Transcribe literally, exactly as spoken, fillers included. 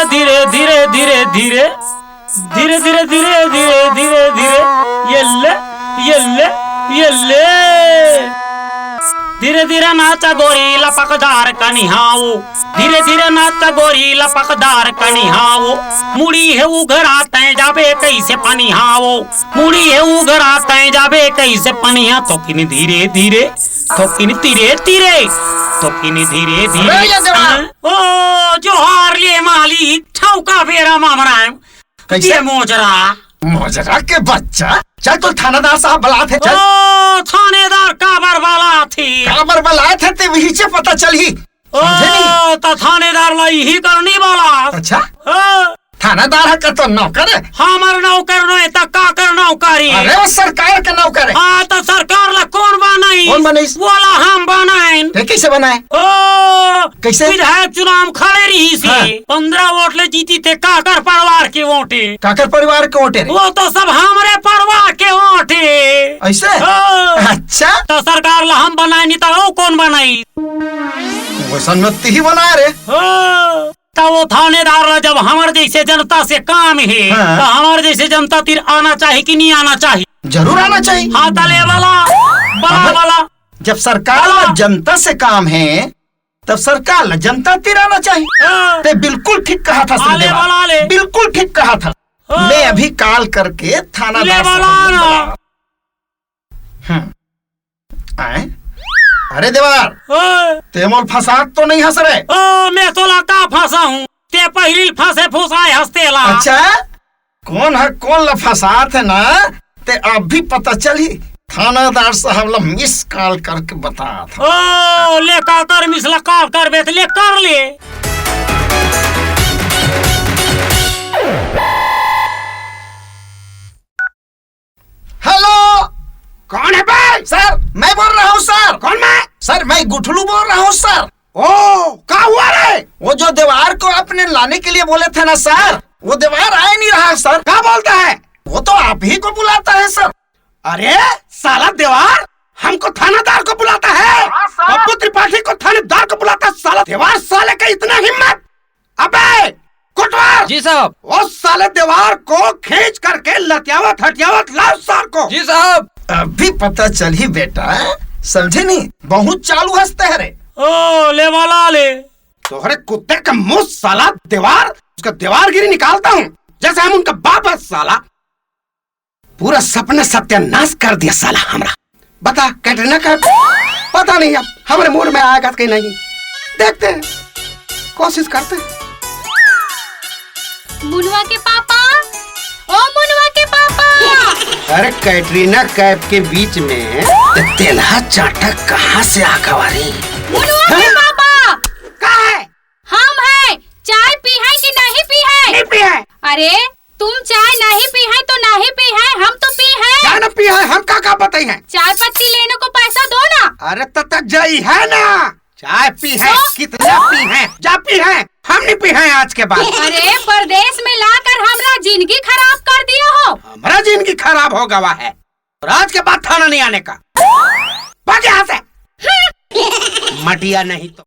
धीरे धीरे धीरे धीरे धीरे धीरे धीरे धीरे धीरे धीरे ये ले, ये ले, ये ले। धीरे धीरे नाचा गोरी लपकदार कनिहाओ। धीरे धीरे नाचा गोरी लपकदार कनिहाओ। मुड़ी हे उघरा तैं जाबे कैसे पनिहाओ। मुड़ी हे उघरा तैं जाबे कैसे पनिहा। थोकिन धीरे धीरे, थोकिन तीरे तीरे, थोकिन धीरे धीरे। अरे ये देवा। ओ जोहार ले मालिक, ठौका बेरा मामरा। कैसे? ये मोजरा। मोजरा के बच्चा, चल तो थानेदार साहब बलात हे, चल। ओ थानेदार काबर बलात हे? काबर बलात हे ते वही से पता चलही। ओ समझे नहीं? त थानेदार ला इही करनी बलात। अच्छा। ओ। थानेदार ह कतो नौकर हे? हमर नौकर नोहे त काकर नौकर हे? अरे वो सरकार के नौकर हे। हाँ त सरकार ला कोन बनाइस? कोन बनाइस? वोला हम बनाएन। ते कैसे बनाए? ओ कैसे? विधायक चुनाव म खड़े रहिस हे। हाँ। पंद्रह वोट ले जीतिस हे, काकर परिवार के वोट हे। काकर परिवार के वोट हे रे? वो तो सब हमरे परिवार के वोट हे। ऐसे? हाँ। अच्छा। त सरकार ला हम बनाएन नहीं त वो कोन बनाइस? वैसन में तिही बनाए रे। हाँ। त वो थानेदार ला जब हमर जैसे जनता से काम हे, हाँ। त हमर जैसे जनता तीर आना चाही कि नहीं आना चाही? जरूर आना चाही। हाँ, त ले बला, बला, हाँ। बला। जब सरकार ला हाँ। जनता से काम हे, तब सरकार ला जनता तीर आना चाही। हाँ। ते बिल्कुल ठीक कहा था, हाँ, ले श्रीदेवा। बला ले। बिल्कुल ठीक कहा था। हाँ। मैं अभी call करके थानादार ले साहब बला को ना। बला। हम्म। आए? अरे देवार, हाँ। ते मोला फंसात तो नहीं हस रे? ओ, मैं तोला का फंसाहूँ? ते पहिली फंसे फुसाए हस तेला। अच्छा? कोन ह कोन ला फंसात हे ना, ते अभी पता चलही। थानादार साहब ला miss call करके बतात हँव। ओ, ले काकर miss ला call करबे त ले कर ले। Hello, कौन है बे? Sir, मैं बोल रहा हूँ sir। कौन मैं? Sir, मैं गुठलू बोल रहा हूँ sir। ओ, क्या हुआ रे? वो जो देवार को आपने लाने के लिए बोले थे ना sir, वो देवार आ नहीं रहा sir। क्या बोलता है? वो तो आप ही को बुलाता है sir। अरे साला देवार हमको थानादार को बुलाता है, हाँ, sir। पप्पू त्रिपाठी को थानेदार को बुलाता है, साला देवार साले का इतना हिम्मत। अबे कोटवार! जी साहब। वो साले देवार को खींच करके लतियावत हटियावत लाओ सार को। जी साहब। अभी पता चलही बेटा, समझे नहीं, बहुत चालू हंसते हैं रे। ओ, ले वाला ले। तोहरे कुत्ते का मुंह साला देवार, उसका देवारगिरी निकालता हूँ, जैसे हम उनका बाप है साला। पूरा सपना सत्यानाश कर दिया साला हमरा। बता कैटरीना कैफ, पता नहीं अब हमरे mood में आएगा कि नहीं, देखते हैं, कोशिश करते हैं। मुनवा के पापा, ओ मुनवा के पापा। अरे कैटरीना कैफ के बीच में ते तेलहा चाटा कहाँ से आ गवा रे? मुनवा के हैं? पापा। का है? हम है, चाय पी है कि नहीं पी है? नहीं पी है। अरे तुम चाय नहीं पी है तो नहीं पी है, हम तो पी है। क्या ना पी है, हम का का बताई है? चाय पत्ती लेने को पैसा दो ना। अरे तत जई है ना, चाय पी है, तो? कितना पी है, जा पी है, हम नहीं पी है आज के बाद। अरे परदेश में लाकर हमरा जिंदगी खराब कर दिया हो। हमरा जिंदगी खराब हो गवा है, और आज के बाद थाना नहीं आने का। भाग यहाँ से। मटिया नहीं तो।